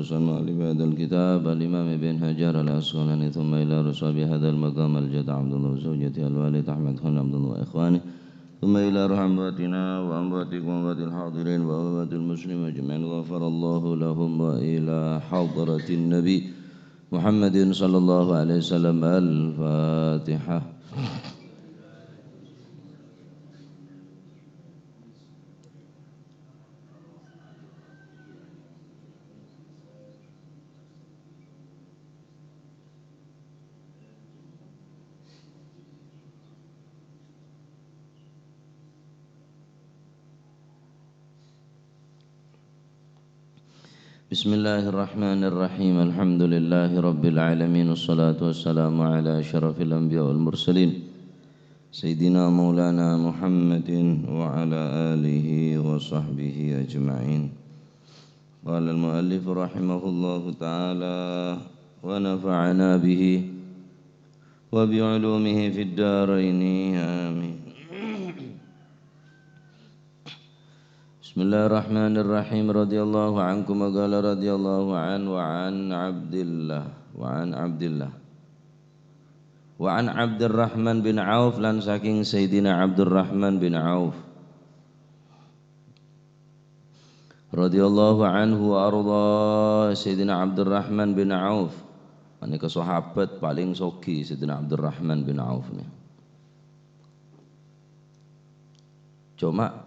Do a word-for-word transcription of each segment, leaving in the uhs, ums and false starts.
وسلم مؤلف هذا الكتاب الإمام ابن حجر العسقلاني، ثم إلى رسول هذا المقام الجد عبد الله وزوجته الوالد أحمد خان عبد الله وإخوانه، ثم إلى روح أمواتنا وأمواتكم وأموات الحاضرين وأموات المسلمين أجمعين، غفر الله لهم، وإلى حضرة النبي محمد صلى الله عليه وسلم. الفاتحة. بسم الله الرحمن الرحيم. الحمد لله رب العالمين، والصلاة والسلام على أشرف الأنبياء والمرسلين، سيدنا مولانا محمد وعلى آله وصحبه أجمعين. قال المؤلف رحمه الله تعالى ونفعنا به وبعلومه في الدارين، آمين. بسم الله الرحمن الرحيم. رضي الله عنكم، قال رضي الله عنه، وعن عبد الله، وعن عبد الله، وعن عبد الرحمن بن عوف، lan saking Sayyidina Abdurrahman bin Auf. Radhiyallahu anhu wa ardha, Sayyidina Abdurrahman bin Auf. Panèka sahabat palèng soghi, Sayyidina Abdurrahman bin Auf nè. Coma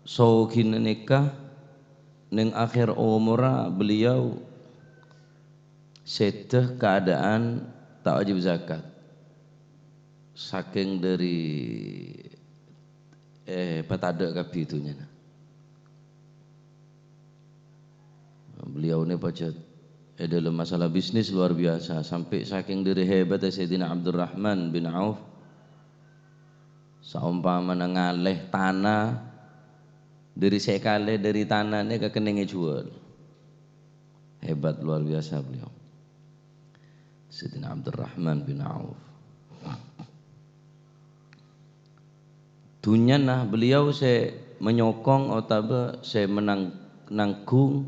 soghina nèka neng akhir omorra beliau sèdhâ keadaan ta' wajib zakat. Sakèng dhâri, eh, patadâ' kabbhi dhunnyana. Beliau ini pajhât è dalam masalah bisnis luar biasa, sampè' sakèng dhâri hebatnya Sayyidina Abdurrahman bin Auf, saompamana ngalè tana dhâri sè èkalè dhâri tana nèka kennèng èjhuwâl. Hebat luar biasa beliau. Sayyidina Abdurrahman bin Auf. Dhunnyana beliau sè manyokong otabâ sè menang-, nanggung,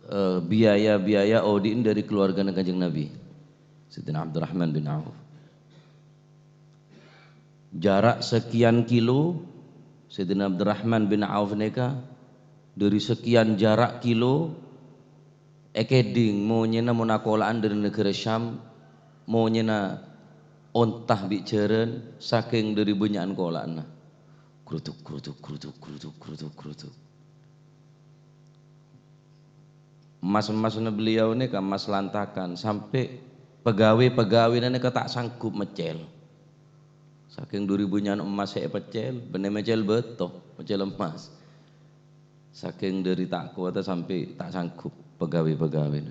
eh, biaya-biaya odi'na dhâri keluargana Kanjeng Nabi. Sayyidina Abdurrahman bin Auf. Jarak sekian kilo, Sayyidina Abdurrahman bin Auf nèka dhâri sekian jarak kilo, èkèdhing monyèna mon akola'an dhâri naghârâ Syam, monyèna onta bi' jhârân, sakèng dhâri bânnya'an kola'anna. Gruduk, gruduk, gruduk, gruduk, gruduk, gruduk. Emmas-emmasna beliau nèka emmas lantakan, sampè' pegawai-pegawai nèka ta' sanggup meccèl. Sakèng dhâri bânnya'an emmas sè èpeccèl, bânnè meccèl bâto, meccèl emmas. Sakèng dhâri ta' kowatta sampè' ta' sanggup pegawai-pegawai.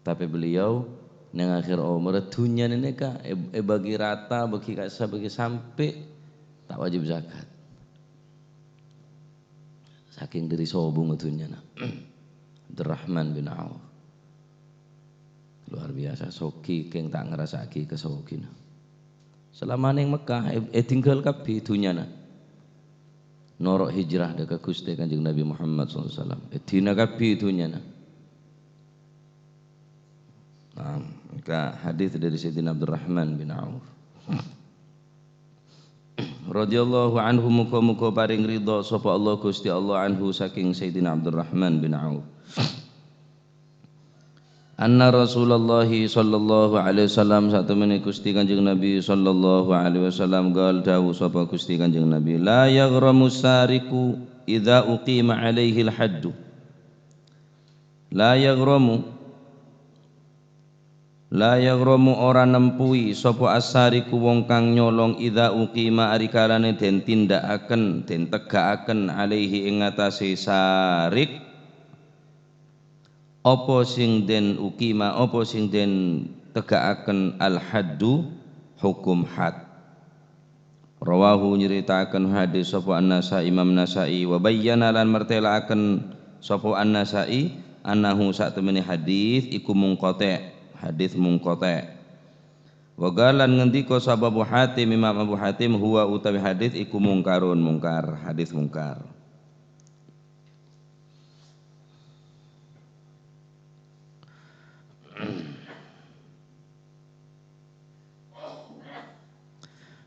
Tapè beliau neng akhir omorra dhunnyana nèka è-, èbâgi rata, bâgi ka'issa, bâgi sampè' ta' wajib zakat. Sakèng dhâri sobung dhunnyana. Abdurrahman bin Auf. Luar biasa soghi, kèng ta' ngarassa'aghi kasoghina. Selama neng Mekkah, è-, ètinggal kabbhi dhunnyana. Noro' hijrah dhâ' ka Ghustè Kanjeng Nabi Muhammad sallallahu alaihi wasallam. Èdina kabbhi dhunnyana. Nah, ka hadis dhâri Sayyidina Abdurrahman bin Auf. Radhiyallahu anhu, muga-muga paring ridha sapa Allah, Gusti Allah, anhu, saking Sayyidina Abdurrahman bin Auf. Anna Rasulullah sallallahu alaihi wasallam, satemene Gusti Kanjeng Nabi sallallahu alaihi wasallam, qal, dawuh sapa Gusti Kanjeng Nabi, "La yaghramu sariqu idza uqima alaihil haddu." La yaghramu, la yaghramu, ora nempuwi sapa as-sariqu wong kang nyolong, idza uqima, arikalane den tindakaken, den tegakaken, alaihi, ing atase sariq, apa sing den uqima, apa sing den tegakaken, al-haddu, hukum had. Rawahu, nyeritaaken hadis sapa An-Nasa'i, Imam Nasa'i, wa bayyana, lan mertelaaken sapa An-Nasa'i, annahu, satemene hadis iku munqati', hadis munqati'. Wa qala, lan ngendika sapa Abu Hatim, Imam Abu Hatim, huwa, utawi hadis iku mungkarun, mungkar, hadis mungkar.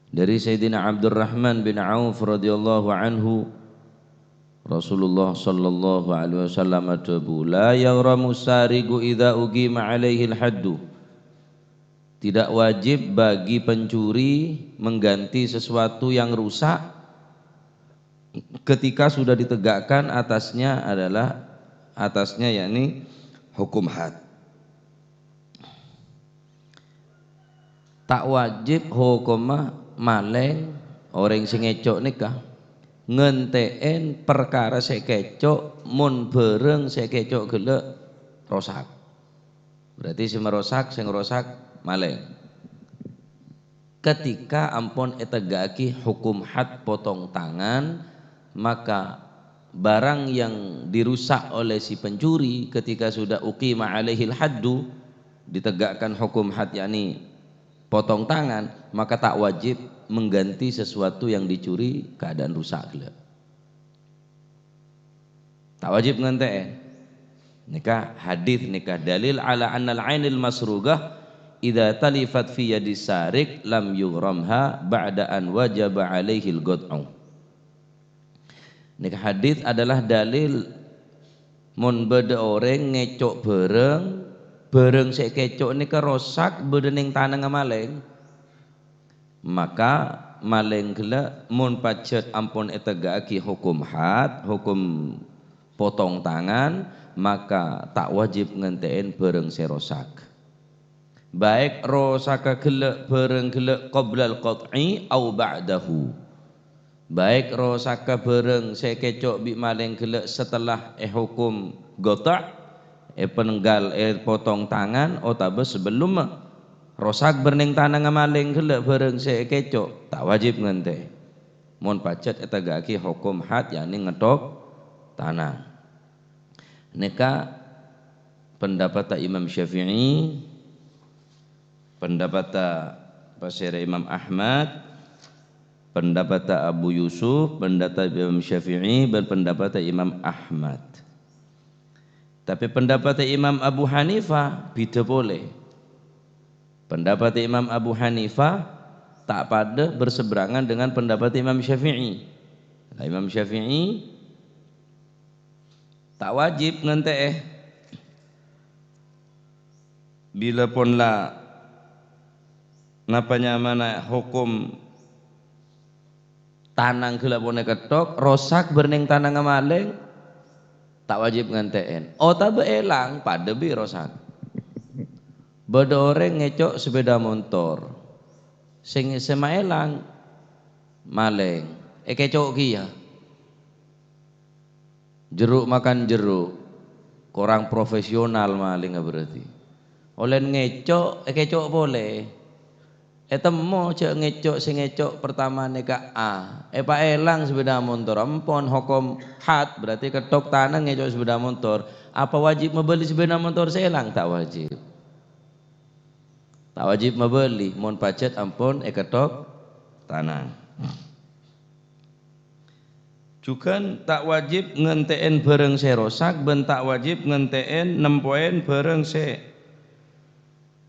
Dari Sayyidina Abdurrahman bin Auf radhiyallahu anhu, Rasulullah sallallahu alaihi wasallam adhâbu, "La yaghramu sariqu idza uqima alaihil haddu." Tidak wajib bagi pencuri mengganti sesuatu yang rusak ketika sudah ditegakkan atasnya adalah, atasnya yakni hukum had. Ta' wajib hokomma malèng orèng sè ngèco' nèka ngentè'è parkara sè èkèco' mon bhârâng sè èkèco' ghellâ' rosak. Berarti sè marosak, sè ngarosak malèng. Ketika ampon ètegghâ'aghi hukum had potong tangan, maka barang yang dirusak oleh si pencuri ketika sudah uqima alaihil haddu, ditegakkan hukum had, yakni potong tangan, maka tak wajib mengganti sesuatu yang dicuri keadaan rusak ghellâ'. Ta' wajib ngentè'è. Nèka hadis nèka dalil ala annal ainil masruqah idza talifat fi yadis sariq lam yughramha ba'da an wajaba alaihil qat'u. Nèka hadis adalah dalil mon bâdâ orèng ngèco' bhârâng, bhârâng sè èkèco' nèka rosak bâdâ neng tanangnga malèng. Maka malèng ghellâ' mon pajhât ampon ètegghâ'aghi hukum had, hukum potong tangan, maka ta' wajib ngentè'è bhârâng sè rosak. Baik rosakka ghellâ' bhârâng ghellâ' qoblal qat'i au ba'dahu. Baik rosakka bhârâng sè èkèco' bi' malèng ghellâ' setelah èhokom qat'a', èpanènggal, èpotong tangan, otabâ sabellunna. Rosak bâr neng tanangnga malèng ghellâ' bhârâng sè èkèco', ta' wajib ngentè'è. Mon pajhât ètegghâ'aghi hokom had, yakni ngèttok tanang. Nèka pendapatta Imam Syafi'i, pendapatta pasèra Imam Ahmad, pendapatta Abu Yusuf, pendapatta Imam Syafi'i, bân pendapatta Imam Ahmad. Tapè pendapatta Imam Abu Hanifah bhidhâ polè. Pendapatta Imam Abu Hanifah ta' padâ berseberangan dengan pendapatta Imam Syafi'i. Nah, Imam Syafi'i ta' wajib ngentè'è. Bilâ pon la napa nyamana hokom tanang ghellâ' pon èkèttok, rosak bâr neng tanangnga malèng, ta' wajib ngentè'è. Otabâ èlang, padâ bi' rosak. Bâdâ orèng ngèco' sepeda motor. Sè, sè maèlang malèng, èkèco' kèya. Jeruk makan jeruk, korang profesional malèngnga berarti. Ollèna ngèco', èkèco' polè. Ètemmo jâ' ngèco' sè ngèco' pertama nèka A, èpaèlang sepeda motor, ampon hokom had, berarti kèttok tanang ngèco' sepeda motor. Apa wajib mabâli sepeda motor sè èlang? Ta' wajib. Ta' wajib mabâli, mon pajhât ampon èkèttok tanang. Jhughân ta' wajib ngentè'è bhârâng sè rosak bân ta' wajib ngentè'è, nèmpowè bhârâng sè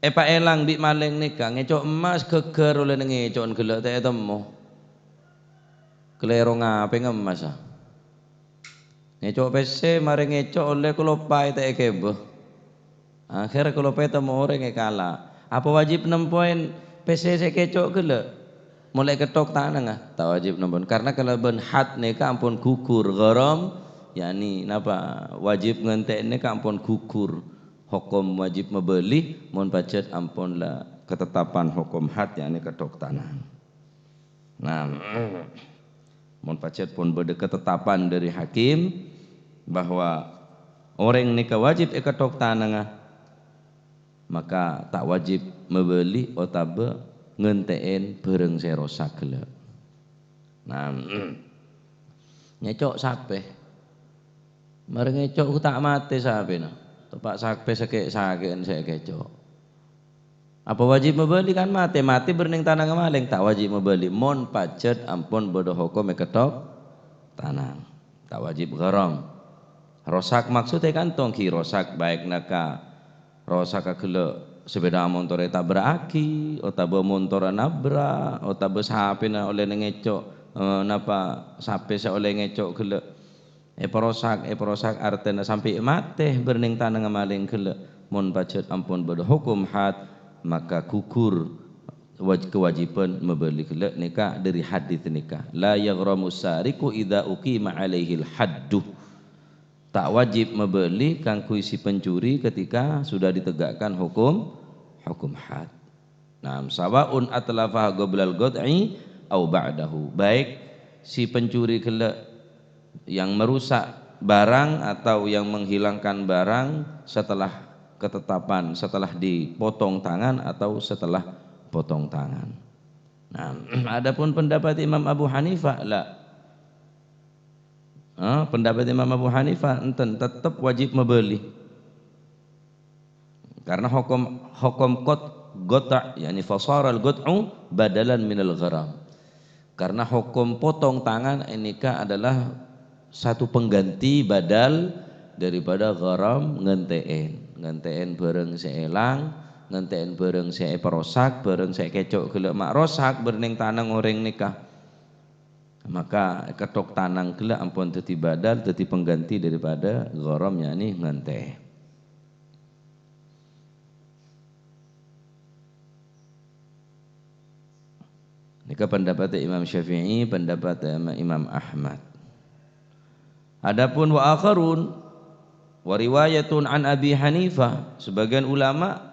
èpaèlang bi' malèng nèka. Ngèco' emmas ghâggâr ollèna ngèco'na ghellâ' ta' ètemmo. Kalèro ngapè ngemmas, a? Ngèco' pèssè, marè ngèco' ollè kaloppaè ta' èghibâ. Akhèr kaloppaè ètemmo orèng èkala'. Apa wajib nèmpowè pèssè sè èkèco' ghellâ'? Mon la èkèttok tanangnga, ta' wajib nèmpowè. Karna kalabân had nèka ampon ghugur, gharam, yakni napa, wajib ngentè'è nèka ampon ghugur. Hokom wajib mabâli, mon pajhât ampon la katetapan hokom had, yakni kèttok tanang. Nah, mon pajhât pon bâdâ katetapan dâri hakim bahwa orèng nèka wajib èkèttok tanangnga, maka ta' wajib mabâli otabâ ngentè'è bhârâng sè rosak ghellâ'. Nah, ngèco' sapè? Marè ngèco' ghu ta' matè sapèna. Teppa' sapè sakè'-sakè'an sè èkèco'. Apa wajib mabâli? Kan matè, matè bâr neng tanangnga malèng, ta' wajib mabâli. Mon pajhât ampon bâdâ hokom èkèttok tanang, ta' wajib gharam. Rosak maksudnya kan tonggi rosak, baik nèka rosakka ghellâ' Sepèda montorra ètabrakaghi, otabâ montorra nabrak, otabâ sapèna ollèna ngèco', eh, napa sapè sè ollè ngèco' ghellâ' èparosak, èparosak artèna sampè' matè bârnèng tanangnga malèng ghellâ'. Mon pajhât ampon bâdâ hokom had, maka ghugur waj-, kawâjibhân mabâli ghellâ' nèka dâri hadits nèka, "La yaghramus sariqu idza uqima alaihil haddu." Ta' wajib mabâli kaangghuy si pencuri ketika sudah ditegakkan hukum, hukum had. Nah, sawa'un atlafa qoblal qat'i au ba'dahu. Baik si pencuri ghellâ' yang merusak barang atau yang menghilangkan barang setelah ketetapan, setelah dipotong tangan atau setelah potong tangan. Nah, adapun pendapat Imam Abu Hanifah, la. Ah, pendapat Imam Abu Hanifah, enten, tetep wajib mabâli. Karena hukum, hukum qat-, qata', yakni fasaral qat'u badalan minal gharam. Karena hukum potong tangan ini ka adalah satu pengganti badal daripada gharam ngentè'èn. Ngentè'èn bârâng sè èlang, ngentè'èn bârâng sè èparosak, bârâng sè èkèco' ghellâ' ma' rosak bârnèng tanang orèng nèka. Maka kèthok tanang ghellâ' ampon dhâddhi badal, dhâddhi pengganti daripada gharam, yakni ngentè'è. Nèka pendapat Imam Syafi'i, pendapat Imam Ahmad. Adapun wa akharun, wa riwayatun an Abi Hanifah, sebagian ulama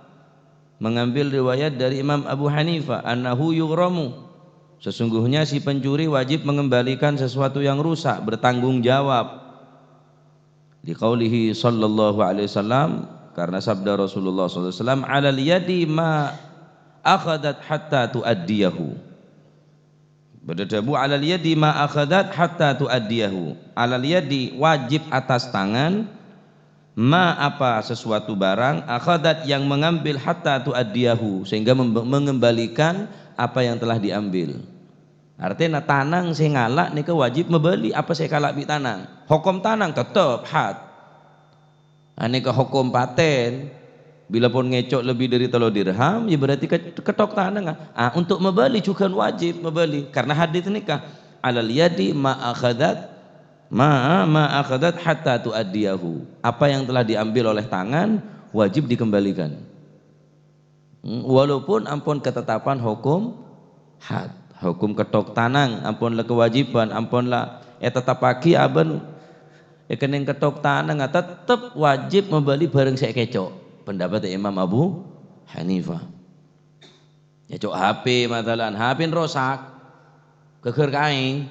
mengambil riwayat dari Imam Abu Hanifah, annahu yughramu, sesungguhnya si pencuri wajib mengembalikan sesuatu yang rusak, bertanggung jawab. Liqaulihi sallallahu alaihi wasallam, karena sabda Rasulullah sallallahu alaihi wasallam, "Alal yadi ma akhadat hatta tuaddiyahu." Bâdâ dhâbu, "Alal yadi ma akhadat hatta tuaddiyahu." Alal yadi, wajib atas tangan, ma, apa sesuatu barang, akhadat, yang mengambil, hatta tuaddiyahu, sehingga mem-, mengembalikan apa yang telah diambil. Artèna tanang sè ngala' nèka wajib mabâli apa sè èkala' bi' tanang. Hokom tanang tetep had. Anèka hokom patèn, bilâ pon ngèco' lebbi dâri tello dirham, ya berarti ke-, kèthok tanangnga. Ah, untuk mabâli jhughân wajib mabâli, karena hadits nèka, "Alal yadi ma akhadat, ma, ma akhadat hatta tuaddiyahu." Apa yang telah diambil oleh tangan wajib dikembalikan. Hmm, walaupun ampon ketetapan hukum had, hukum kèthok tanang, ampon la kewajiban, ampon la èteteppaghi abân èkennèng kèthok tanang, tetep wajib mabâli bârâng sè èkèco'. Pendapat Imam Abu Hanifah. Èco' H P, masalan, H P rosak, ghâghâr kaè.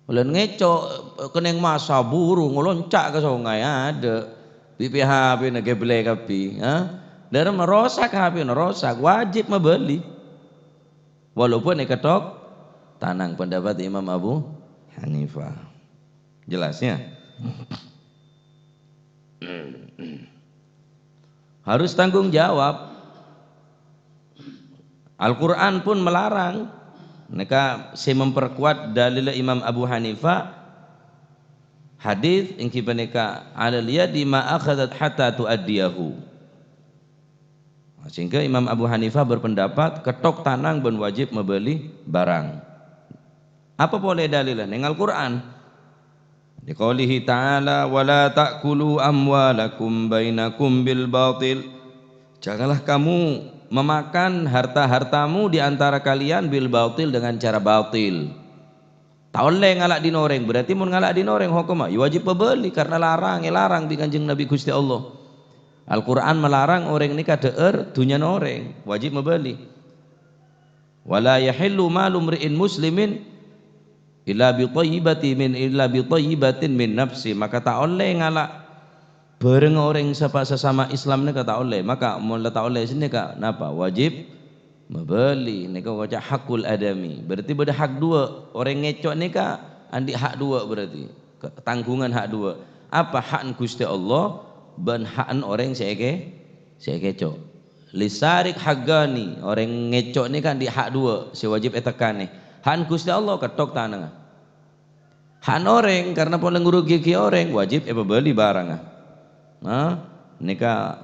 Olèn ngèco', kennèng masa buru ngalonca' ka songay, adâ'. Bi' P H P-na gheblè kabbhi, ha? Dâremma rosak H P-na, rosak, wajib mabâli. Walaupun èkèthok tanang, pendapat Imam Abu Hanifah. Jelas, ya? Harus tanggung jawab. Al-Qur'an pun melarang. Nèka sè memperkuat dalil Imam Abu Hanifah, hadits èngghi panèka, "Alal yadi ma akhadzat hatta tuaddiyahu." Sehingga Imam Abu Hanifah berpendapat, kèthok tanang bân wajib mabâli barang. Apa polè dalilla? Nèng Al-Qur'an. Liqaulihi ta'ala, "Wa la ta'kulu amwalakum bainakum bil batil." Janganlah kamu memakan harta-hartamu di antara kalian bil batil, dengan cara batil. Ta' ollè ngala' dhin orèng, berarti mon ngala' dhin orèng hokomma, ya wajib mabâli, karena larang, èlarang bi' Kanjeng Nabi Ghustè Allah. Al-Qur'an melarang orèng nèka dhâ'âr dhunnyana orèng, wajib mabâli. "Wa la yahillu malu mri'in muslimin illa bi thayyibati min, illa bi thayyibatin min nafsi." Maka ta' ollè ngala' bârângnga orèng sapa sesama Islam nèka ta' ollè. Maka mon la ta' ollè sè nèka napa? Wajib mabâli. Nèka èkoca' hakul adami. Berarti bâdâ hak duwâ'. Orèng ngèco' nèka andi' hak duwâ' berarti. Ke-, tanggungan hak duwâ'. Apa? Hakna Ghustè Allah bân hakna orèng sè èkè-, sè èkèco'. Lisariq haqqani, orèng ngèco' nèka andi' hak duwâ' sè wajib ètekkanè. Hakna Ghustè Allah, kèthok tanangnga. Hakna orèng, karena polè ngrugiaghi orèng, wajib èpabâli bârângnga. Nah, nèka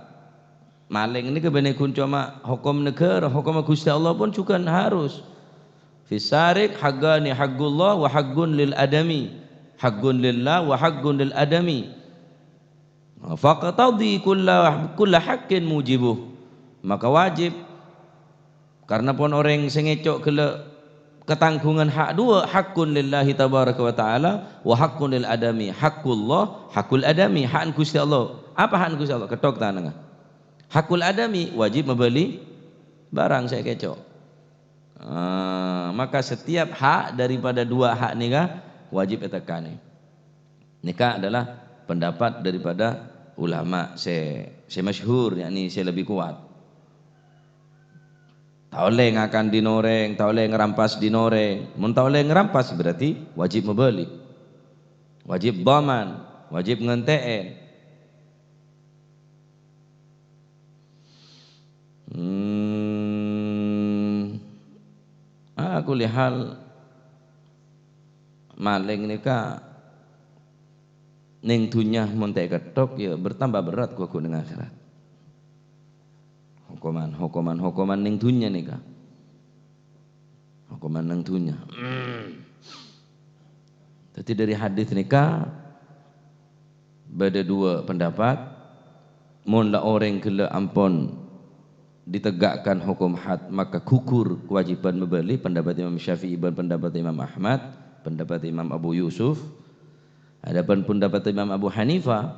Malèng nèka bânnè ghun coma hokom naghârâ, hokomma Ghustè Allah pon jhughân harus. Fis sariq haqqani, haqqullah wa haqqun lil adami. Haqqun lillah wa haqqun lil adami. Faqtadi kulla, kulla haqqin mujibuh. Maka wajib, karna pon orèng sè ngèco' ghellâ' katangghungan ha' duwâ', haqqun lillahi tabaraka wa ta'ala, wa haqqun lil adami, haqqullah, haqqul adami, ha'na Ghustè Allah. Apa ha'na Ghustè Allah? Kettok tanangnga. Haqqul adami, wajib mabâli barang sè èkèco'. Ah, maka setiap hak daripada dua hak nèka wajib ètekkanè. Nèka adalah pendapat daripada ulama sè, sè masyhur, yakni sè lebih kuat. Ta' ollè ngakan dinah orèng, ta' ollè ngerampas dinah orèng. Mon ta' ollè ngerampas, berarti wajib mabâli. Wajib dhaman, wajib ngentè'è. Hmm. Ah, kulli hal, malèng nèka neng dhunnya mon ta' èkettok, ya bertambah berat ghu-, ghu neng akhèrat. Hokoman, hokoman, hokoman neng dhunnya nèka. Hokoman neng dhunnya. Dhâddhi, dâri hadis nèka bâdâ dua pendapat. Mon la orèng ghellâ' ampon ditegakkan hokom had, maka ghugur kewajiban mabâli, pendapat Imam Syafi'i bân pendapat Imam Ahmad, pendapat Imam Abu Yusuf. Adapun pendapat Imam Abu Hanifah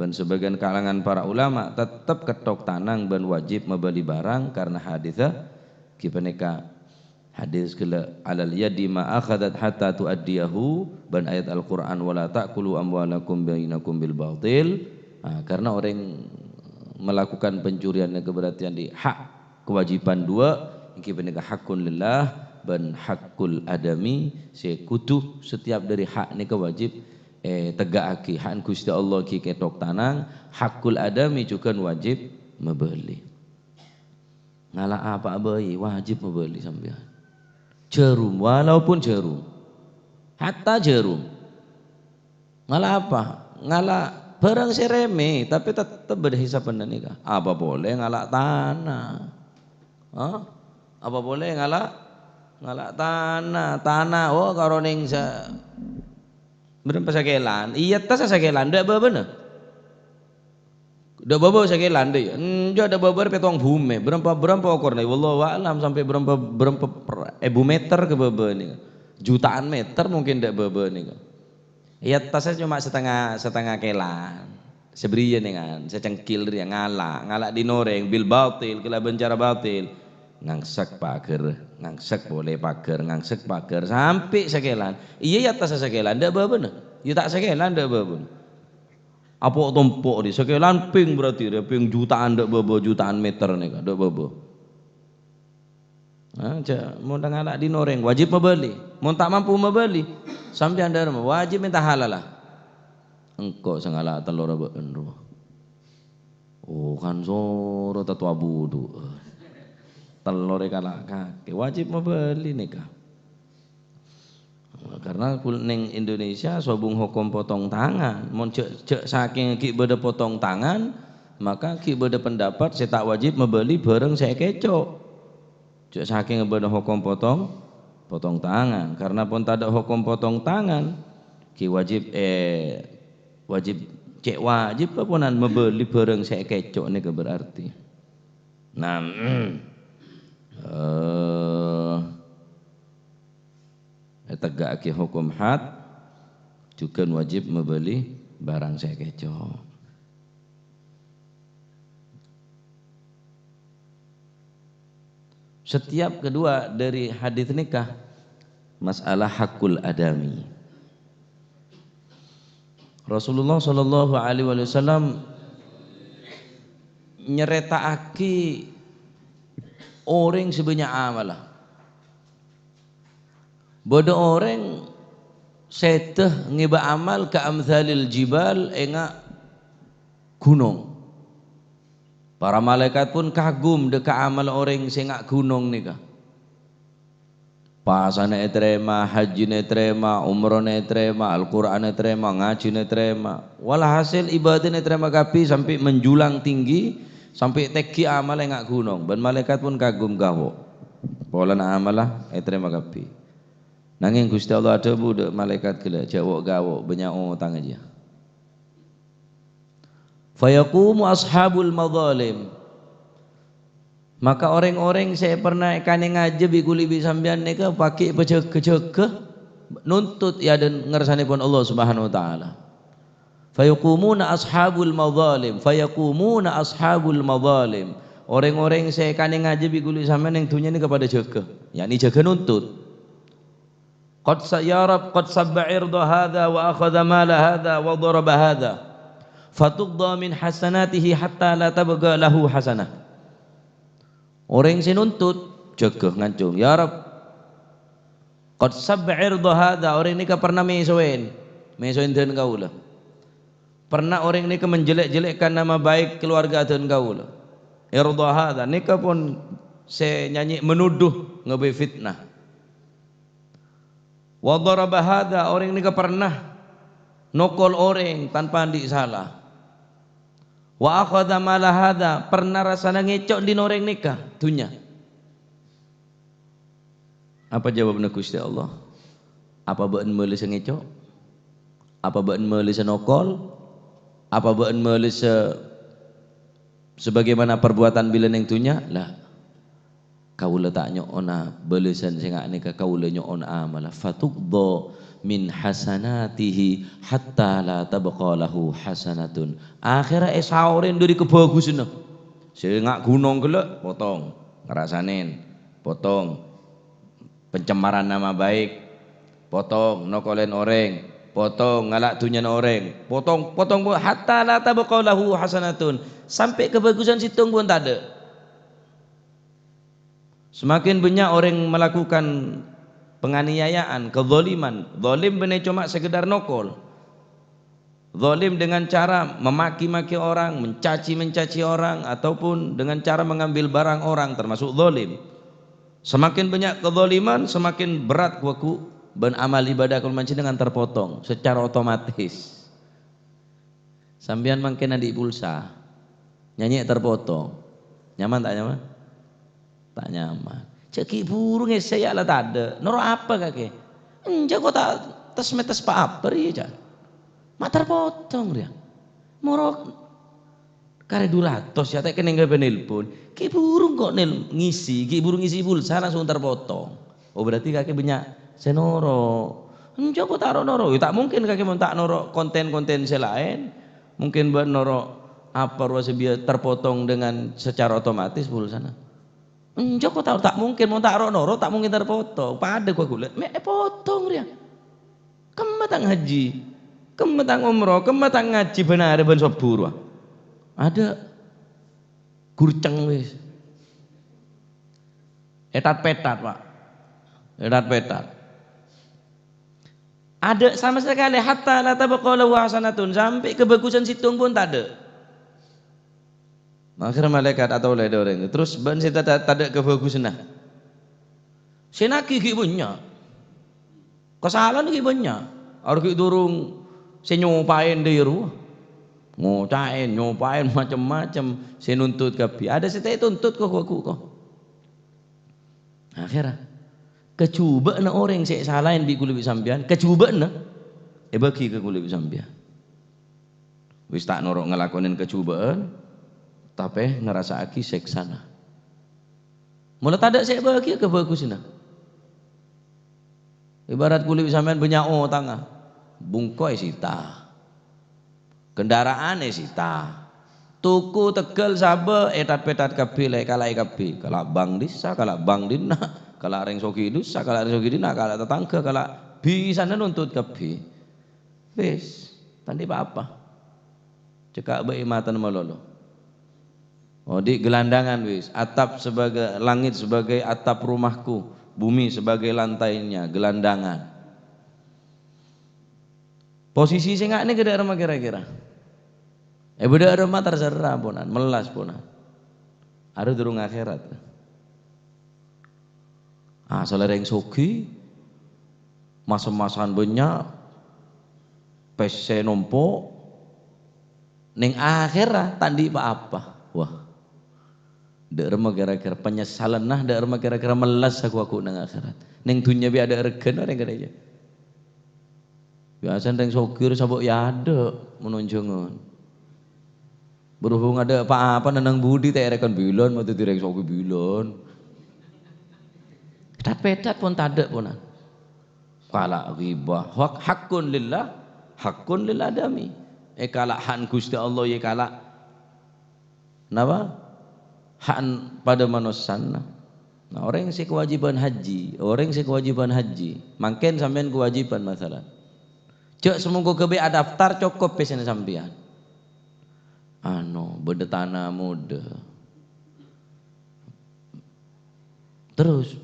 bân sebagian kalangan para ulama, tettep kettok tanang bân wajib mabâli barang karna hadisnya ghi panèka. Hadis ghellâ', "Alal yadi ma akhadat hatta tuaddiyahu," bân ayat Al-Qur'an, "Wa la ta'kulu amwalakum bainakum bil batil." Nah, karena orang melakukan pencurian nèka berarti di hak kewajiban dua, èngghi panèka haqqun lillah bân haqqul adami, sè kodhu setiap dâri hak nèka wajib, eh, tega'aghi. Hak Ghustè Allah ghi kettok tanang, haqqul adami jhughân wajib mabâli. Ngala' apa'a bhâi, wajib mabâli sampèyan. Jhârum, walaupun jhârum. Hatta jhârum. Ngala' apa? Ngala' bhârâng sè remeh, tapè tettep bâdâ hisabbhânna nèka. Apa polè ngala' tana? Hah? Apa polè ngala', ngala' tana? Tana, oh, karo neng sa-, bârâmpa sakèlan? Iyâ, tas sakèlan, dâ' bâbâna. Dâ' bâbâ sakèlan, dâ', iyâ. Enjâ', dâ' bâbâ rè pètto bhumè. Bârâmpa, bârâmpa okorna? Wallahu a'lam, sampè' bârâmpa, bârâmpa per-, èbu meter ka bâbâ nèka. Jutaan meter mungkin dâ' bâbâ nèka. Iyâ, tasnya cuma setengah, setengah kèlan. Sè bâriyâ nèngan, sè cengkil rèya ngala', ngala' dhin orèng bil batil, kalabân cara batil. Ngangsek paghâr, ngangsek polè paghâr, ngangsek paghâr, sampè' sakèlan. Iyâ, iyâ, tas sakèlan, dâ' bâbâna. Iyâ, ta' sakèlan, dâ' bâbâna. Apo' tompo' rè, sakèlan pèng berarti rè, pèng jutaan dâ' bâbâ, jutaan meter nèka, dâ' bâbâ. Nah, jhâ' mon ngala' dhin orèng, wajib mabâli. Mon ta' mampu mabâli, sampèyan dârma, wajib mènta halalla. Engko' sè ngala' tellorra bâ'en rowa. Oh, kan soro tatowa budhu. Tellorra kala' kakè, wajib mabâli nèka. Karna kul-, neng Indonesia sobung hokom potong tangan. Mon jhâ', jhâ' sakèng ghi' bâdâ potong tangan, maka ghi' bâdâ pendapat sè ta' wajib mabâli bhârâng sè èkèco'. Jhâ' sakèng bâdâ hokom potong, potong tangan. Karna pon tadâ' hokom potong tangan, ghi' wajib, eh, wajib, cè' wajib ponan mabâli bhârâng sè èkèco' nèka berarti. Nah, eh, ètega'aghi hokom had, jhughân wajib mabâli bhârâng sè èkèco'. Setiap kedua dari hadis nèka masalah hakul adami. Rasulullah sallallahu alaihi wasallam nyarèta'aghi orèng sè bânnya' amalla. Bâdâ orèng sèdhâ ngèbâ amal ka amthalil jibal, enga' ghunong. Para malaèkat pon kagum dâ' ka amal orèng sè enga' ghunong nèka. Pasana ètarèma, hajjina ètarèma, umrana ètarèma, Al-Qur'an ètarèma, ngajhina ètarèma. Walhasil ibadahna ètarèma kabbhi sampè' menjulang tinggi, Sampè' tèngghi amalla ènga' ghunong, bân malaèkat pon kagum gawo'. Polana amalla ètarèma kabbhi. Nangèng Ghustè Allah adhâbu dâ' malaèkat ghellâ', "Jhâ' wo'-gawo', bânnya' otangnga jiyâ." Fayaqumu ashabul madhalim. Maka orèng-orèng sè pernah èkanèngajâ bi' kulâ bi' sampèyan nèka paghi' pajâgâ-jâgâ nuntut è adâ'na ngarsanèpon Allah Subhanahu wa Ta'ala. Fayaqumuna ashabul madhalim, fayaqumuna ashabul madhalim. Orèng-orèng sè èkanèngajâ bi' kulâ bi' sampèyan neng dhunnya nèka padâ jâgâ, yakni jâgâ nuntut. Qad sa-, ya Rabb, qad sabba irda hadha wa akhadha mala hadha wa daraba hadha. Fatuqda min hasanatihi hatta la tabqa lahu hasanah. Orèng sè nuntut, jâgâ ngancung, "Ya Rabb, qad sabba irda hadha, orèng nèka pernah mèsowèn, mèsowèn dân kaulâ. Pernah orèng nèka menjelek-jelekkan nama baik keluarga dân kaulâ. Irda hadha, nèka pon sè nyanyi menuduh, ngaghâbây fitnah." "Wa daraba hadha, orèng nèka pernah nokol orèng tanpa andi' sala. Wa akhadha mala hadha, pernah rassana ngèco' dhin orèng nèka dhunnya." Apa jawabna Ghustè Allah? Apa bâ'na bâlessa ngèco'? Apa bâ'na bâlessa nokol? Apa bâ'na bâlessa sebagaimana perbuatan bilâ neng dhunnya? La. Kaulâ ta' nyo'ona bâlessan sè nga' nèka, kaulâ nyo'ona amalla. Fatuqda min hasanatihi hatta la tabqa lahu hasanatun. Akhèrra èsaorèn dâri kabhâghusânna. Sè nga' ghunong ghellâ', potong. Ngarassanèn, potong. Pencemaran nama baik, potong. Nokolèn orèng, potong. Ngala' dhunnyana orèng, potong, potong, po-, hatta la tabqa lahu hasanatun. Sampè' kabhâghusân sèttong pon tadâ'. Semakin banyak orang melakukan penganiayaan, kezaliman, zalim bânnè coma sekedar nokol. Zalim dengan cara memaki-maki orang, mencaci-mencaci orang, ataupun dengan cara mengambil barang orang, termasuk zalim. Semakin banyak kezaliman, semakin berat, ghu-, ghu-, bân amal ibadah kaulâ panjhennengngan terpotong secara otomatis. Sampèyan mangkèn andi' pulsa, nyanyè' terpotong. Nyaman ta' nyaman? Ta' nyaman. Jhâ' ghi' buru ngèssè, ya la tadâ'. Noro' apa kakè? Enjâ' ko' ta' tes-metes pa-apa rèya, ca'. Ma' terpotong rèya. Moro karè du ratos, ya, ta' kennèng kabây nelpon. Ghi' buru engko' nel-, ngisi, ghi' buru ngisi pulsa langsung terpotong. Oh, berarti kakè bânnya' sè noro'. Enjâ' ko' ta' ro-noro'. Ya, ta' mungkin kakè mon ta' noro' konten-konten sè laèn. Mungkin bâ'na noro' apa rowa sè biyâ terpotong dengan secara otomatis pulsana. Enjâ' ko' ta', ta' mungkin, mon ta' ro-noro', ta' mungkin terpotong. Padâ ghu-, ghulâ, mè' èpotong rèya. Kemma ta' ngajhi, kemma ta' ngomro, kemma ta' ngajhi bân arè bân sobbhu rowa. Adâ'. Gurceng wis. Ètat-pètat, Pak. Ètat-pètat. Adâ' sama sakalè, hatta la tabqa lahu hasanatun, sampè' kabhâghusân sèttong pon tadâ'. Akhèrra malaèkat atolè dâ' orèng, "Terros bâ'na sè ta-, ta-, tadâ' kabhâghusânna?" Sè nagi ghi' bânnya'. Kasalaan ghi' bânnya'. Arè ghi' durung sè nyopaèn dâri rowa. Ngocaèn, nyopaèn, macem-macem. Sè nuntut kabbhi. Adâ' sè ta' ètuntut ko', ko', ko', ko'. Akhèrra, kajhubâ'na orèng sè èsalaè bi' ghulâ bi' sampèyan, kajhubâ'na èbâghi ka ghulâ bi' sampèyan. Wis ta' noro' ngalakonè kajhubâ'ân, tapè ngarassa'aghi sèksana. Mola tadâ' sè èbâghi kabhâghusânna. Ibarat ghulâ bi' sampèyan bânnya' otangnga, bungko èsita. Kendaraan èsita. Toko tegghâl sabâ ètat-pètat kabbhi, la èkalaè kabbhi. Kala' bank dhisa, kala' bank dinna', kala' rèng soghi dhisa, kala' rèng soghi dinna', kala' tatangghâ, kala' bhisana nuntut kabbhi. Wis, ta' andi' pa-apa. Cekka' bâi matana malolo. Odi' gelandangan wis, atap sebagai, langit sebagai atap rumahku, bumi sebagai lantainya, gelandangan. Posisi sè nga' nèka dâ' remma kèra-kèra? È, bâdâ remma terserah ponan, mellas ponan. Arè durung akhèrat. Asalla rèng soghi, mas-emasan bânnya', pèssè nompo', neng akhèra ta' andi' pa-apa. Wah, Dâ' remma kèra-kèra penyesalanna, dâ' remma kèra-kèra mellas aku-aku neng akhèrat. Neng dhunnya bi' adâ' règhâna orèng kadhâjâ. Biasana rèng soghi rowa sabâ' èadâ' mon onjhângan. Berhubung adâ' pa-apa neng budi ta' èrèkan bilân, ma' dhâddhi rèng soghi bilân. Pèdhât-pèdhât pon tadâ' pona. Kala' ghibah. Hak-, haqqun lillah, haqqun lil adami. Èkala' ha'na Ghustè Allah, èkala' napa? Ha'na padâ manossana. Nah, orèng sè kawâjibhân haji, orèng sè kawâjibhân haji, mangkèn sampèyan kawâjibhân, masalan. Jhâ' samongko ghâbây adaftar, cokop pèssèna sampèyan. Ano, bâdâ tana modâ. Terros,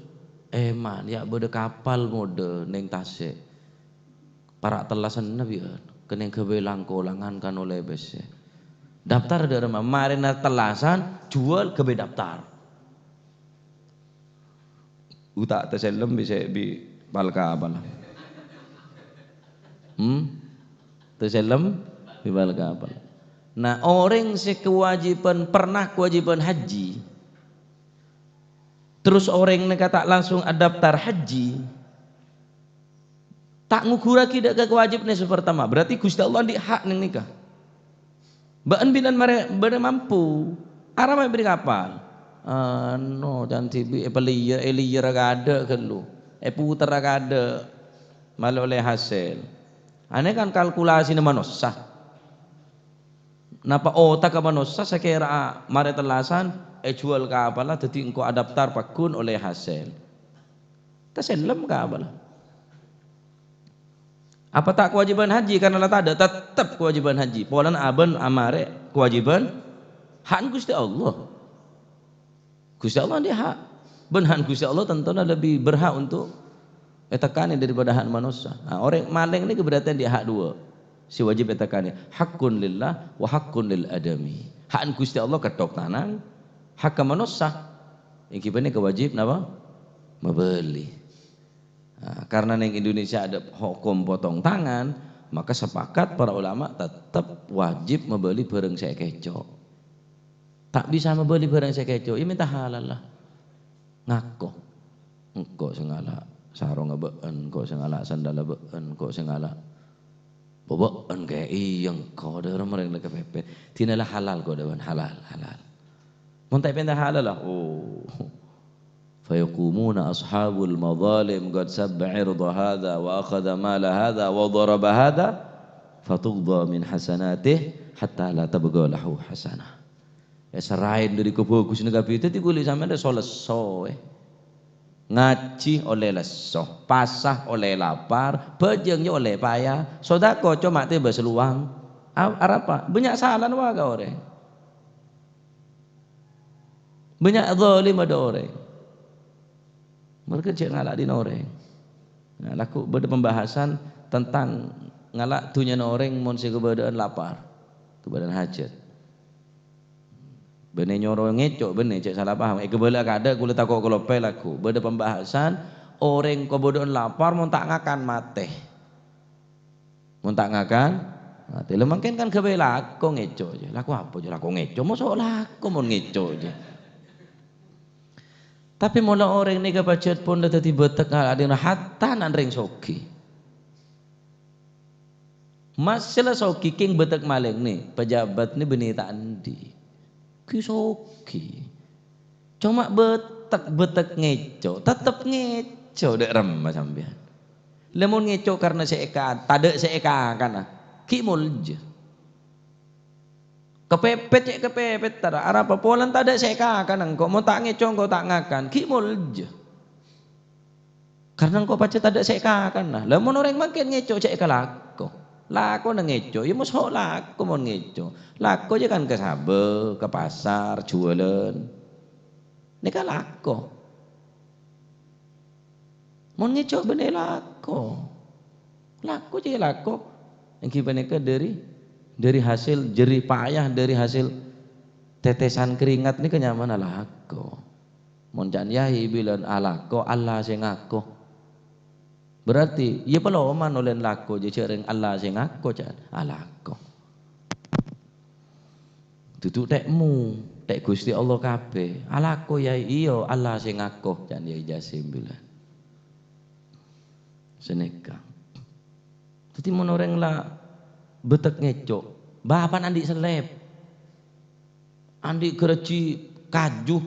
èman, ya' bâdâ kapal modâ neng tasè'. Para' tellasanna bi'ân, kennèng ghâbây lang-kolangan kan ollè pèssè. Daftar dâ' remma, marèna tellasan, juwâl ghâbây daftar. Uta' tasellem bi' sè bi' pal-kapal. Hmm? Tasellem bi' pal-kapal. Nah, orèng sè kawâjibhân, pernah kawâjibhân haji, terros orèng nèka ta' langsung adaftar haji, ta' ngughurraghi dâ' ka kawâjibhânna sè partama, berarti Ghustè Allah andi' hak neng nèka. Bâ'ân bilân marè bâdâ mampu, arapa èberri' kapal? Ano, can dhibi' èpalèyè-, èlèyèra kadâ' ghâllu, èputerra kadâ', malè ollè hasèl. Anè kan kalkulasina manossa. Napa otakka manossa sakèra'a marè tellasan èjuwâl kapalla, dhâddhi engko' adaftar pagghun ollè hasèl. Tasellem kapalla. Apa ta' kawâjibhân haji karna la tadâ'? Tettep kawâjibhân haji. Polana abân amarè kawâjibhân ha'na Ghustè Allah. Ghustè Allah andi' hak. Bân ha'na Ghustè Allah tantona lebbi berhak untuk ètekkanè daripada ha'na manossa. Nah, orèng malèng nèka berarti andi' hak duwâ'. Sè wajib ètekkanè. Haqqun lillah wa haqqun lil adami. Ha'na Ghustè Allah ketthok tanang, hakka manossa. Ènggi panèka wajib napa? Mabâli. Nah, karna neng Indonesia ada hukum potong tangan, maka sepakat para ulama tetep wajib mabâli bhârâng sè èkèco'. Ta' bisa mabâli bhârâng sè èkèco', ya mènta halal la. Ngako. Engko' sè ngala' sarongnga bâ'ân, engko' sè ngala' sandhâlla bâ'ân, engko' sè ngala' bâbâ'ân kè, iyâ engko' dâ' remma rèng la kapèpèt. Dina la halal ko' dâ' bân halal, halal. Mon ta' èpènta halal la, oh. Fayaqumuna ashabul madhalim qad sabba 'irda hadha wa akhadha mala hadha wa daraba hadha, fatuqda min hasanatih hatta la tabqa lahu hasanah. Èsèrraè dâri kabhâghusânna kabbhi, dhâddhi ghuli sampèyan lesso-lesso, eh. Ngajhi ollè lesso, pasa ollè lapar, bhâjâng ya ollè paya, sodako coma tèbâ salowang. A-, arapa? Bânnya' salana wa ka orèng. Bânnya' zalim adâ' orèng. Mereka jhâ' ngala' dina orèng. Nah, lagghu' bâdâ pembahasan tentang ngala' dhunnyana orèng mon sè kabâdâ'ân lapar, kabâdâ'ân hajat. Bânnè nyoro ngèco', bânnè, jhâ' sala paham. Èkabâlâ kadâ', kulâ tako' kalopè lagghu'. Bâdâ pembahasan, orèng kabâdâ'ân lapar mon ta' ngakan matè. Mon ta' ngakan, matè. Lha mangkèn kan ghâbây lako ngèco' jâ. Lako apa jâ? Lako ngèco'. Moso' lako mon ngèco' jâ. Tapè mola orèng nèka pajhât pon la dhâddhi bâtek ngala' dina hatta nan rèng soghi. Masalah soghi kèng bâtek malèng nè, pejabat nè bânnè ta' andi'. Ghi soghi. Coma bâtek-bâtek ngèco', tettep ngèco' dâ' remma sampèyan. Lamon ngèco' karna sè èka-, tadâ' sè èkakana, ghi' molja. Kapèpèt cè' kapèpèt tara, arapa polana tadâ' sè èkakana engko', mon ta' ngèco' engko' ta' ngakan, ghi' molja. Karna engko' pajhât tadâ' sè èkakana. Lah, mon orèng mangkèn ngèco' jhâ' èkalako. Lakona ngèco', ya moso' lako mon ngèco'. Lako jâ kan ka sabâ, ka pasar, juwâlân. Nèka lako. Mon ngèco' bânnè lako. Lako jâ lako. Ènggi panèka dâri, dâri hasil jerih payah, dâri hasil tetesan keringat nèka nyamana lako. Mon ca'na yâ bilân alako, Allah sè ngako. Berarti, yâ paloman ollèna lako, jâ-, jârèng Allah sè ngako, ca'na alako. Dudu tè'mu. Tè' Ghustè Allah kabbhi. Alako, Yai. Iyâ, Allah sè ngako, ca'na Yai Jasim bilân. Sanèka. Dhâddhi mon orèng la bâtek ngèco', bapa'na andi' sellèp. Andi' garajhi kaju.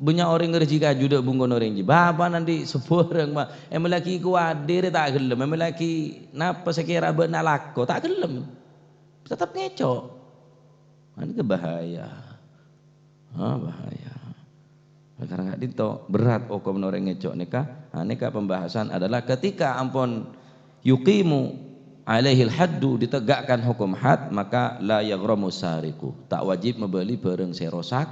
Bânnya' orèng garajhi kaju dâ' bungkona orèng jiyâ. Bapa'na andi' sabhârâng, ma-, èmellèaghi kowadhi rè ta' ghellem, èmellèaghi napa sè kèra bâ'na lako, ta' ghellem. Tetep ngèco'. Nah, ini bahaya. Ah, bahaya. Karena ka'dinto berat hukum orèng ngèco' nèka. Ah, nèka pembahasan adalah ketika ampon yuqimu alaihil haddu, ditegakkan hukum had, maka la yaghramu sariqu. Ta' wajib mabâli bârâng sè rosak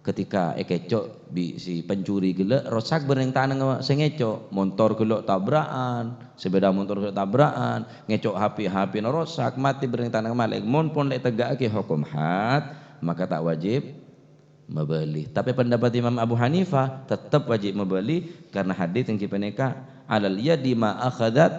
ketika èkèco' bi' si pencuri ghellâ', rosak bârâng tanangnga sè ngèco', montor ghellâ' tabra'an, sepeda montor ghellâ' tabra'an, ngèco' H P, H P-na rosak, matè bârâng tanangnga malèng. Mon pon la ètega'aghi hukum had, maka ta' wajib mabâli. Tapè pendapat Imam Abu Hanifah tetep wajib mabâli karena hadis èngghi panèka, "Alal yadi ma akhadzat,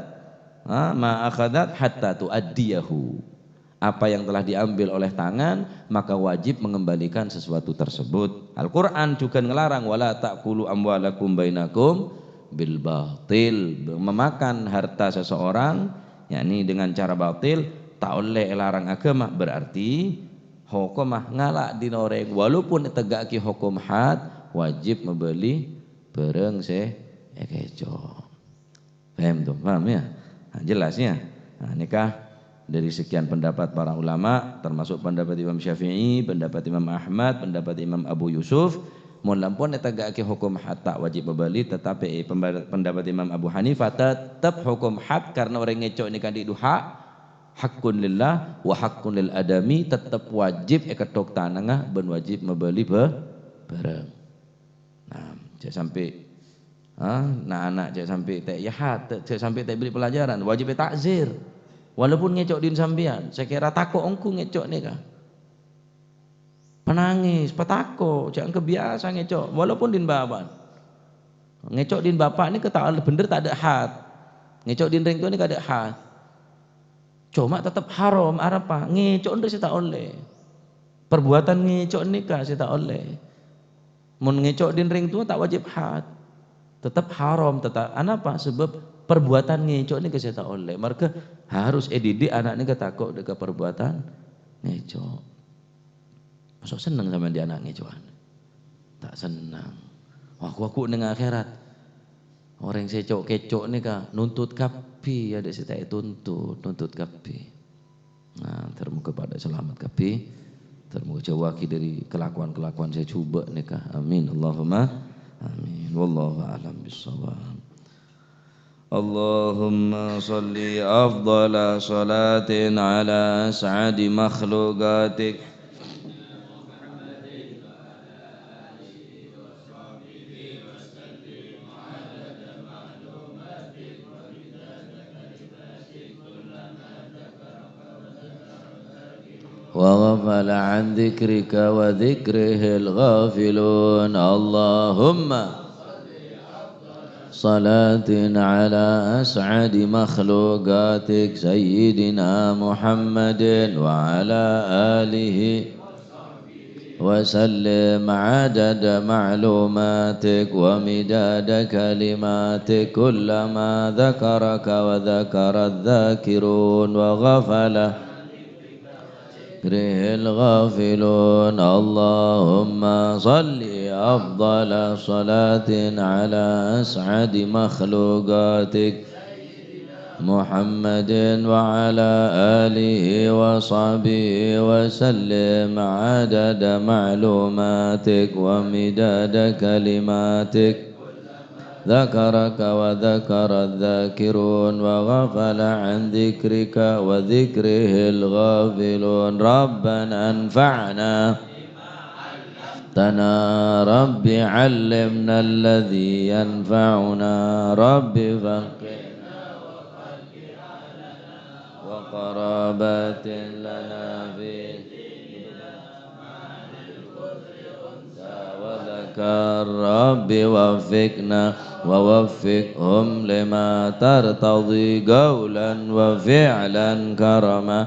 ha, ma akhadzat hatta tuaddiyahu." Apa yang telah diambil oleh tangan, maka wajib mengembalikan sesuatu tersebut. Al-Qur'an juga ngelarang, "Wala ta'kulu amwalakum bainakum bil batil." Memakan harta seseorang, yakni dengan cara batil, ta' ollè èlarang agama. Berarti hokomma ngala' dina orèng, walaupun ètega'aghi hokom had, wajib mabâli bârâng sè èkèco'. Paham tuh? Paham ya? Nah, jelas ya? Nah, nèka dari sekian pendapat para ulama, termasuk pendapat Imam Syafi'i, pendapat Imam Ahmad, pendapat Imam Abu Yusuf, mon la ampon ètega'aghi hokom had ta' wajib mabâli, tetapi, eh, pemba-, pendapat Imam Abu Hanifah tetep hokom had karena orèng ngèco' nèka andi' du hak, haqqun lillah wa haqqun lil adami, tetep wajib èkettok tanangnga bân wajib mabâli bâ-, bârâng. Nah, jhâ' sampè', ha, na'-ana' jhâ' sampè' ta' èyahat, jhâ' sampè' ta' èberri' pelajaran, wajib èta'zir. Walaupun ngèco' dhin sampèyan, sè kèra tako' ongghu ngèco' nèka. Panangès, patako', jhâ' engghâ biyasa ngèco', walaupun dhin bapa'na. Ngèco' dhin bapa' nèka ta' ollè bhendher, tadâ' had. Ngèco' dhin rèng towa nèka tadâ' had. Coma tetep haram, arapa? Ngèco' nèka sè ta' ollè. Perbuatan ngèco' nèka sè ta' ollè. Mon ngèco' dhin rèng towa ta' wajib had. Tetep haram, teta-, anapa? Sebab perbuatan ngèco' nèka sè ta' ollè. Marghâ harus èdidik ana' nèka tako' dâ' ka perbuatan ngèco'. Masa' senneng sampèyan dhi' ana' ngèco'an? Ta' senneng. Wah, ghu-, ghu neng akhèrat. Orèng sè co'-kèco' nèka nuntut kabbhi, adâ' sè ta' ètuntut, nuntut kabbhi. Nah, ter-, moghâ padâ salamet kabbhi. Ter-, moghâ jhâuwaghi dâri kalakowan-kalakowan sè jhubâ' nèka. Amin. Allahumma amin. Wallahu a'lam bissawab. اللهم صل أفضل صلاة على أسعد مخلوقاتك. وغفل عن ذكرك وذكره الغافلون. اللهم صلاة على أسعد مخلوقاتك سيدنا محمد وعلى آله وسلم عدد معلوماتك ومداد كلماتك، كلما ذكرك وذكر الذاكرون وغفل ذكره الغافلون. اللهم صل أفضل صلاة على أسعد مخلوقاتك محمد وعلى آله وصحبه وسلم عدد معلوماتك ومداد كلماتك. ذكرك وذكر الذاكرون وغفل عن ذكرك وذكره الغافلون. ربنا انفعنا بما علمتنا. رب علمنا الذي ينفعنا. رب فقهنا وقرابات لنا في وذكر. رب وفقنا ووفقهم لما ترتضي قولا وفعلا كرما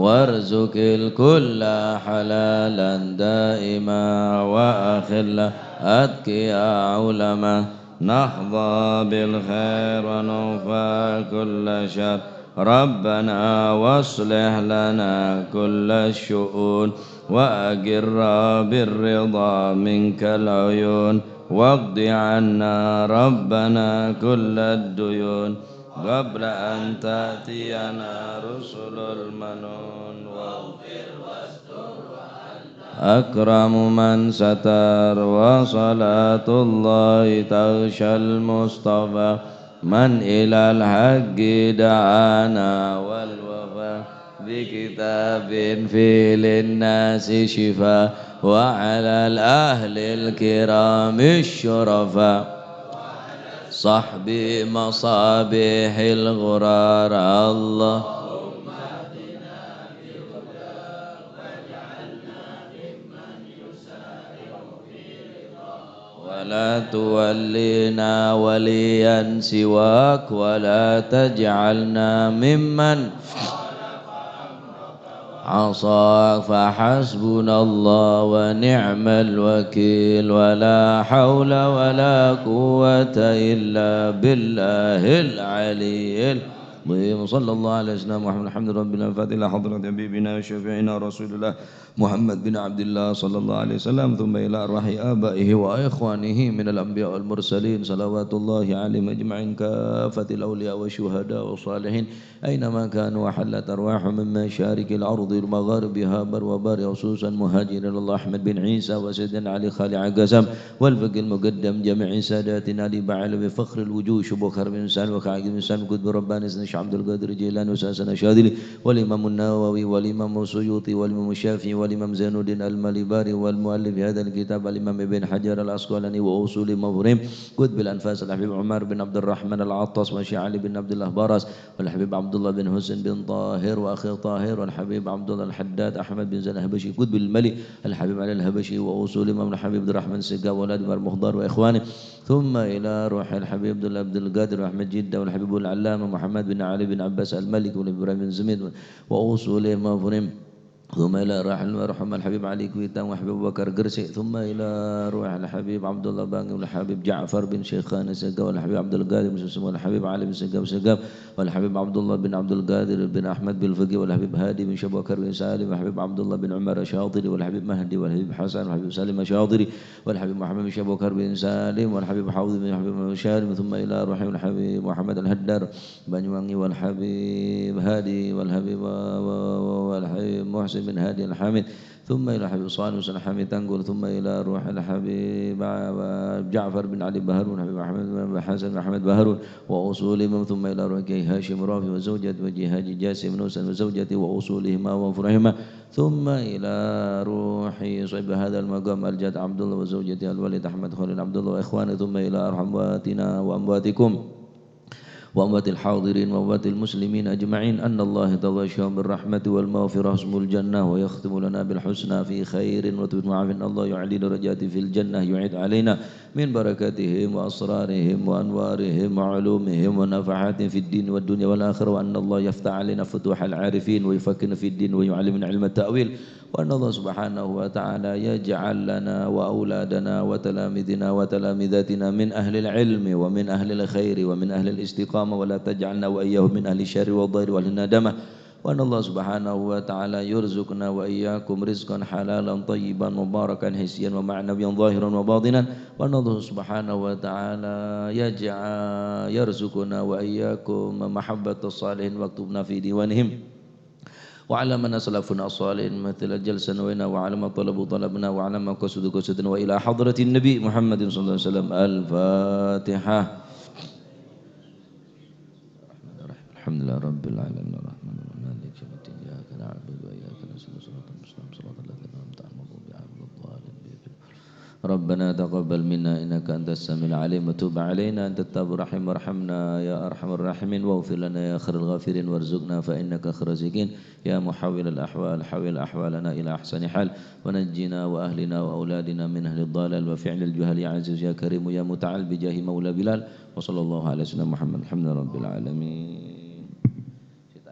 وارزق الكل حلالا دائما، وأخل أتقياء علما، نحظى بالخير ونوفى كل شر. ربنا واصلح لنا كل الشؤون، وأقر بالرضا منك العيون، واقض عنا ربنا كل الديون، قبل أن تأتينا رسل المنون، واغفر واستر وأنت أكرم من ستر، وصلاة الله تغشى المصطفى، من إلى الحق دعانا والوفا، بكتاب فيه للناس شفاء، وعلى الأهل الكرام الشرفاء، صحب مصابيح الغرار. الله ولا تولنا وليا سواك، ولا تجعلنا ممن عصاك، فحسبنا الله ونعم الوكيل، ولا حول ولا قوة إلا بالله العلي العظيم. صلى الله على سيدنا محمد. الحمد لله رب العالمين. الفاتحة إلى حضرة حبيبنا وشفيعنا رسول الله محمد بن عبد الله صلى الله عليه وسلم، ثم إلى أرواح آبائه وإخوانه من الأنبياء والمرسلين، صلوات الله عليهم أجمعين، كافة الأولياء والشهداء والصالحين، أينما كانوا وحلت أرواحهم من مشارق الأرض ومغاربها، بر وبر، خصوصا مهاجر إلى الله أحمد بن عيسى وسيدنا علي خالع قسم، والفقيه المقدم جميع ساداتنا لبعلوي فخر الوجوه شيخ بكر بن سالم وخالد بن سالم قطب رباني سيدنا الشيخ عبد القادر الجيلاني وأستاذنا الشاذلي والإمام النووي والإمام السيوطي والإمام الشافعي والإمام زين الدين المالباري والمؤلف هذا الكتاب الإمام ابن حجر العسقلاني وأصول مفرم قطب الأنفاس الحبيب عمر بن عبد الرحمن العطاس والشيخ علي بن عبد الله براس والحبيب عبد الله بن حسين بن طاهر وأخي طاهر والحبيب عبد الله الحداد أحمد بن زين الحبشي قطب الملك الحبيب علي الحبشي وأصول الإمام الحبيب عبد الرحمن السقا وأولاد عمر مخضر وإخوانه، ثم إلى روح الحبيب عبد الله عبد القادر وأحمد جدة والحبيب العلامة محمد بن علي بن عباس الملك وإبراهيم بن زميد وأصولهم وفروعهم، ثم إلى روح المرحوم الحبيب علي كويتان والحبيب أبو بكر قرسي، ثم إلى روح الحبيب عبد الله بانقي والحبيب جعفر بن شيخان السقا والحبيب عبد القادر بن سمسم والحبيب علي بن سقا وسقا والحبيب عبد الله بن عبد القادر بن أحمد بالفقي والحبيب هادي بن شيخ بكر بن سالم والحبيب عبد الله بن عمر الشاطري والحبيب مهدي والحبيب حسن والحبيب سالم الشاطري والحبيب محمد بن شيخ بكر بن سالم والحبيب حوض بن حبيب محمد سالم، ثم إلى روح الحبيب محمد الهدار بني وانقي والحبيب هادي والحبيب و-، و-، و-، والحبيب محسن بن هادي الحامد، ثم إلى الحبيب صالح حسين الحامد تنقل، ثم إلى روح الحبيب ع-، جعفر بن علي بهرون، الحبيب أحمد بن حسن أحمد بهرون، وأصولهم، ثم إلى روح كي هاشم رافي وزوجته وجي حاجي جاسم نوسن وزوجته وأصولهما وفروعهما، ثم إلى روح صاحب هذا المقام الجد عبد الله وزوجته الوليد أحمد خليل عبد الله وإخوانه، ثم إلى أرحم أمواتنا وأمواتكم وأموات الحاضرين وأموات المسلمين أجمعين، أن الله يتغشاهم بالرحمة والمغفرة ويسكنهم الجنة ويختم لنا بالحسنى في خير وطب وعافية، أن الله يعلي درجاتهم في الجنة، يعيد علينا من بركاتهم وأسرارهم وأنوارهم وعلومهم ونفحاتهم في الدين والدنيا والآخرة، وأن الله يفتح علينا فتوح العارفين ويفقهنا في الدين ويعلمنا علم التأويل، وأن الله سبحانه وتعالى يجعل لنا وأولادنا وتلاميذنا وتلاميذاتنا من أهل العلم ومن أهل الخير ومن أهل الاستقامة، ولا تجعلنا وإياهم من أهل الشر والضير وأهل الندامة، وأن الله سبحانه وتعالى يرزقنا وإياكم رزقا حلالا طيبا مباركا حسيا ومعنويا ظاهرا وباطنا، وأن الله سبحانه وتعالى يجعل، يرزقنا وإياكم محبة الصالحين واكتبنا في ديوانهم، وعلى من أسلفنا الصالحين مثل جلسنا وعلى ما طلبوا طلبنا وعلى ما قصدوا قصدنا وإلى حضرة النبي محمد صلى الله عليه وسلم. الفاتحة. الحمد لله رب العالمين، الرحمن الرحيم، مالك يوم الدين، إياك نعبد وإياك نستعين، صراط المستقيم، صراط الذين أنعمت عليهم، غير المغضوب عليهم ولا الضالين. ربنا تقبل منا إنك أنت السميع العليم، وتب علينا أنت التواب الرحيم، وارحمنا يا أرحم الراحمين، واغفر لنا يا خير الغافرين، وارزقنا فإنك خير الرازقين، يا محول الأحوال حول أحوالنا إلى أحسن حال، ونجنا وأهلنا وأولادنا من أهل الضلال وفعل الجهال، يا عزيز يا كريم يا متعال، بجاه مولى بلال، وصلى الله على سيدنا محمد، الحمد لله رب العالمين.